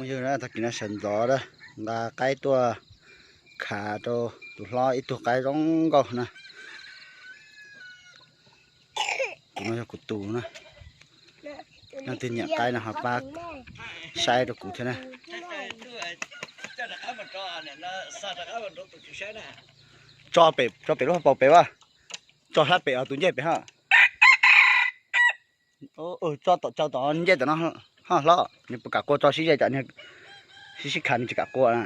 Yog tag kis no sawv ntxov na, nqa qaib tuaj khav rau tus hlob ib tug qaib zoo nkauj na. Tus no yog kuv tus na. Leej twg nyiam qaib no ho pab saib rau kuv thiab na. Tso pem, tso pem lub hauv paus pem as. Tso hlab pem os, tus ncej pem ha. Tso tom tsaws tom ncej tom no ho hlob, nws puas kam qua tso sib ze tsam nws sib sib khav nws tsis kam qua na.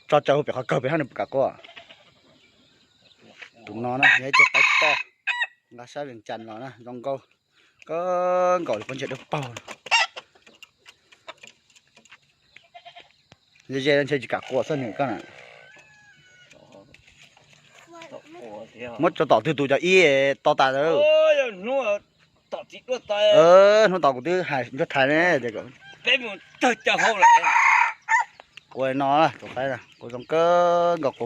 Tso tsaws pem qhov kawg pem ho nws puas kam qua. Tus no na yog ib tug qaib poj, nqa sab Vias Cas los na, zoo nkauj kawg nkaus li, pob ntseg dawb paug. Ze ze ntshe tsis kam qua xwb nws koj na. Muab tso tom twg tus cov ib to tas lawm. Hnub tom kuv twb hais nrog thaiv ne, qua no tus qaib qua zoo kawg nkaus, qua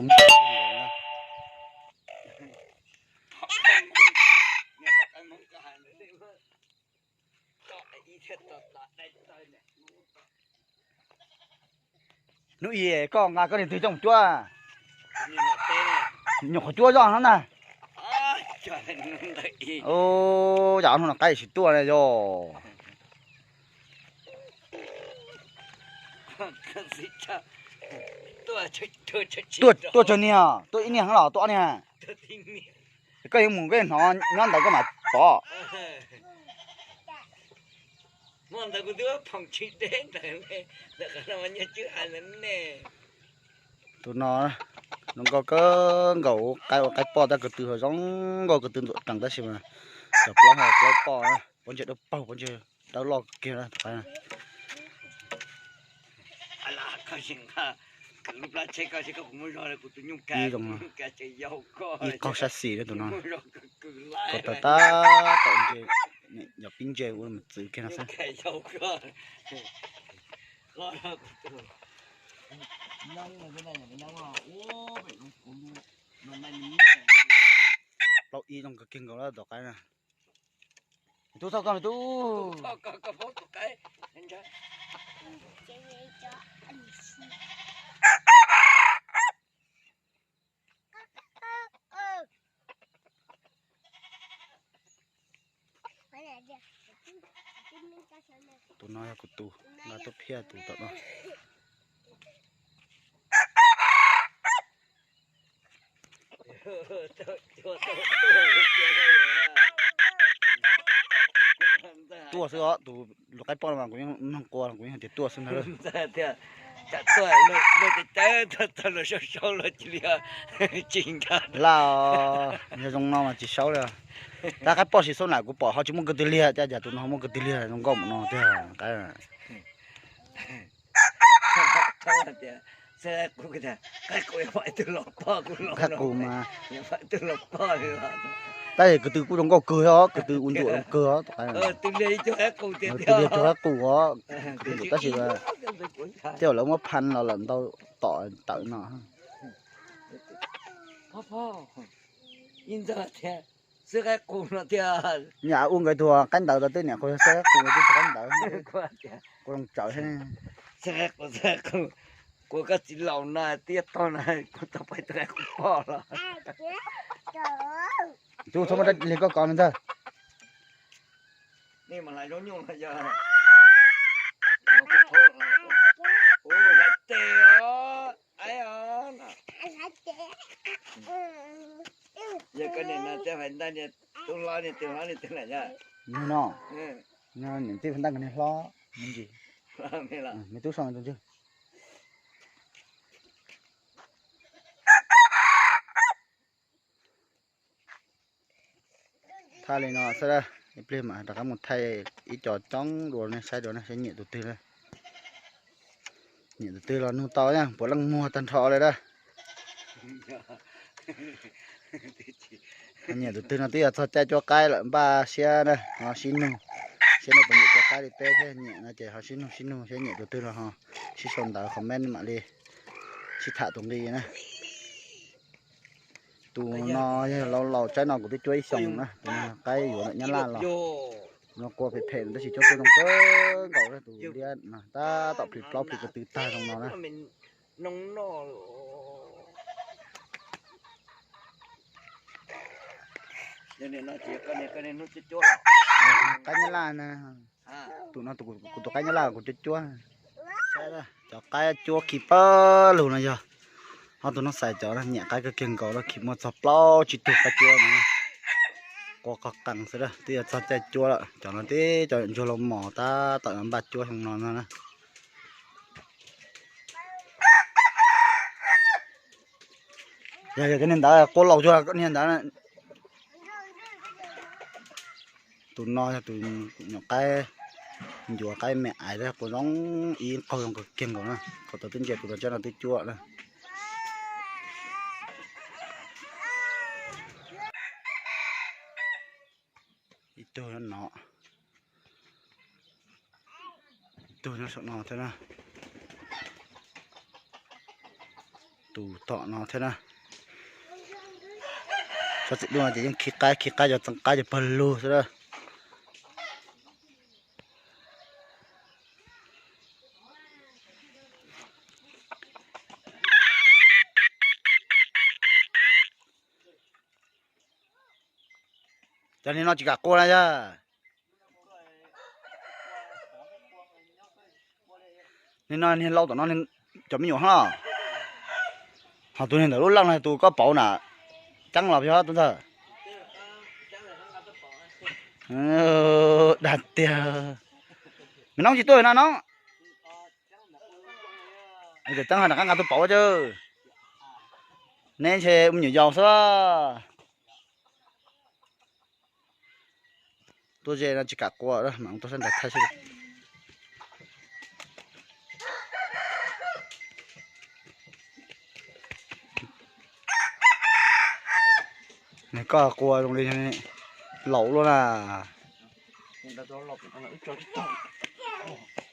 Hnub ib koj nqa koj niag twg coj mus cuab? Nyuam qhuav cuab zoj no na. Yam hnub no qaib tsis tuaj na yog. Tuaj, tuaj tsawg niag, tuaj ib niag los tuaj ob niag? Koj yuav mus koj hnov nyob ntawd koj mam pom. Tus no zoo nkauj kawg nkaus, qaib ua qaib poj tab, ko tw ho zoo nkauj, ko tw ntxuam rees tab sis mas cov plaub ho plaub poj, pob ntseg dawb paug, pob ntseg dawb loj kiag na. Ib qaug sab xis tus no, ko taw tab tom ntses, yog pib ntses ua mus txwv kiag no xwb. Plaub ib zoo kawg kiag nkaus lawm tom qaib na. Tub txhob koj tub. Tus no yog kuv tus, nqa tuaj phiaj tus tom no. Tuaj xwb os, tus lus qaib poj no mas kuv yeej mloog qua kuv yeej hais tias tuaj xwb ntag. Laj, yog zoo no mas tsis saub li. Tab qaib poj tsis saub lam kuv pom ho tsis muaj ko tw liag, cas cas tus no ho muaj ko tw liag zoo nkauj mus no tiag. Qaib qus mas, tab sis ko tw kuj zoo nkauj kawg os, ko tw ua ntsuam zoo kawg os. Ko tw liag cuag qaib qus os, tab sis tej zaum lawv muab phan los lawm ntau tom tawm no. Niam ua nkawd tus qaib ntawd tau tej niam qhuav xab qus tus qaib ntawd, qus zoo tsawv thiab. Kuv koj txiv laus no twb yuav tog na, kuv tau pais tus qaib qus poj los. Tub txhob muab dab lig koj kov me ntxawg. Yog koj niam no thiab hais ntawd niag tub hlob niag twg lawm yog? Nug no, niam tij hais ntawd niag hlob me ntsis, me tub so tus ntswg. Thaij li no xwb, ib pliag mam rov qab mus thaij ib co coob dua nej saib dua na, saib nyiam tus twg na. Nyiam tus twg los nug tau na, puav leej muag tag nrho li na. Nyiam tus twg no twb yog txog caij cuab qaib lawm, npaj siab na, ho sib nug, siab nej puas nyiam cuab qaib li peb thiab, nyiam no ces ho sib nug sib nug saib nyiam tus twg los ho sib sau ntawv comment mam li sib tham tus nqi na. Tus no yog laus laus, tsaib no kuv twb cuab ib xyoos na, tus no qaib yuav ntawm Nyab Laj los. No qua phem phem no tab sis cuab cuab zoo kawg nkaus na, tus liab no tab tom plhis plaub plhis ko tw tag zoo no na. Qaib nyab laj na. Tus no kuv tus qaib nyab laj kuv cuab cuab. Cov qaib cuab khi pawg lug no yog ho tus no xaiv cov nyiam qaib kawg kiag nkaus na, khi muaj txog plaub tsib tug qaib cuab no. Qua qhov qees xwb, twb yuav txog caij cuab lawm. Cov no tib cov ntsuag los mos tab tom yuav npaj cuab xyoo no no na. Yog yog cov niag ntawd qua laus cuag niag ntawd. Tus no yog tus nyuam qaib ncuav qaib me aiv, qua zoo ib qaug zoo kawg kiag nkaus na. Qhov tau twb ntsia tus no tsab no twb cuab na. Ib tug no, ib tug nyob saum no thiab na. Tus tom no thiab na. Tsob txiv duaj ces yeej khi qaib khi qaib cov txee qaib cov pawg lug xwb na. Cov niag no tsis kam qua na yog. Niag no niag lau tom no cov me nyuam hlo. Ho tus niag ntawm lub leej no tus koj pauv na, ceeb los yog tus ntxawg. Dag tiag. Me noob tsis tuaj no no. Cov ceeb ho rov qab nqa tuaj pauv cawj. Neb ntshe me nyuam yaus xwb. Tuaj ze no tsis kam qua, mam tuaj sab nraud thaij seb. Nws koj qua zoo li laus luaj na.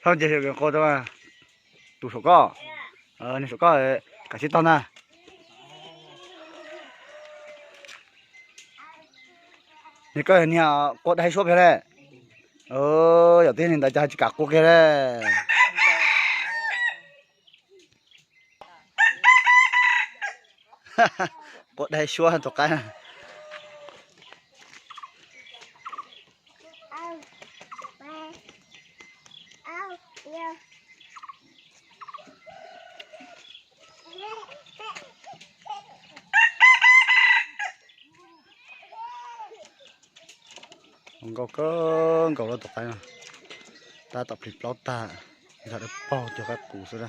Hlob ces qua tau tus saum koj, nws saum koj kam sib tog ntag. Nws koj niag qua dai suab pem ne. Yog twb niag ntawd cas tsis kam qua kiag ne. Qua dai suab tus qaib. Zoo nkauj kawg nkaus lawm tus qaib no. Tab tom plhis plaub tag, yog dawb paug cog qaib qus xwb na.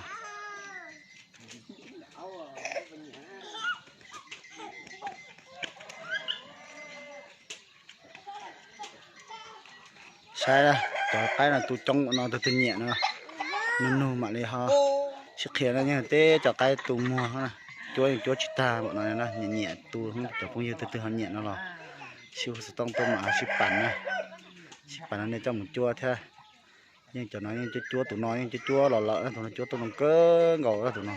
Saib cov qaib no tu coob no, tus twg nyiam no, nug nug mam li ho sib qhia na. Yeej teb cov qaib tu muag, cuab yeej cuab tsis tag npaum no, nyiam nyiam tu, cov phooj ywg twg twg ho nyiam no los sib hu xov tooj tuaj mam sib pab na. Sib pab no nej coj mus cuab thiab. Yeej cov no yeej cuab cuab, tus no yeej cuab cuab los lawm, tus no cuab tuaj zoo kawg nkaus tus no.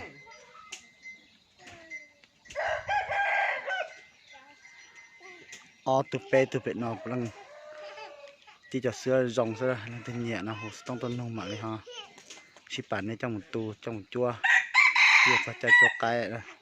Ob tug peb tug pem no puav leej tib co xwb zoo xwb, leej twg nyiam no hu xov tooj tuaj nug mam li ho sib pab nej coj mus tu coj mus cuab, thiaj txog caij cuab qaib.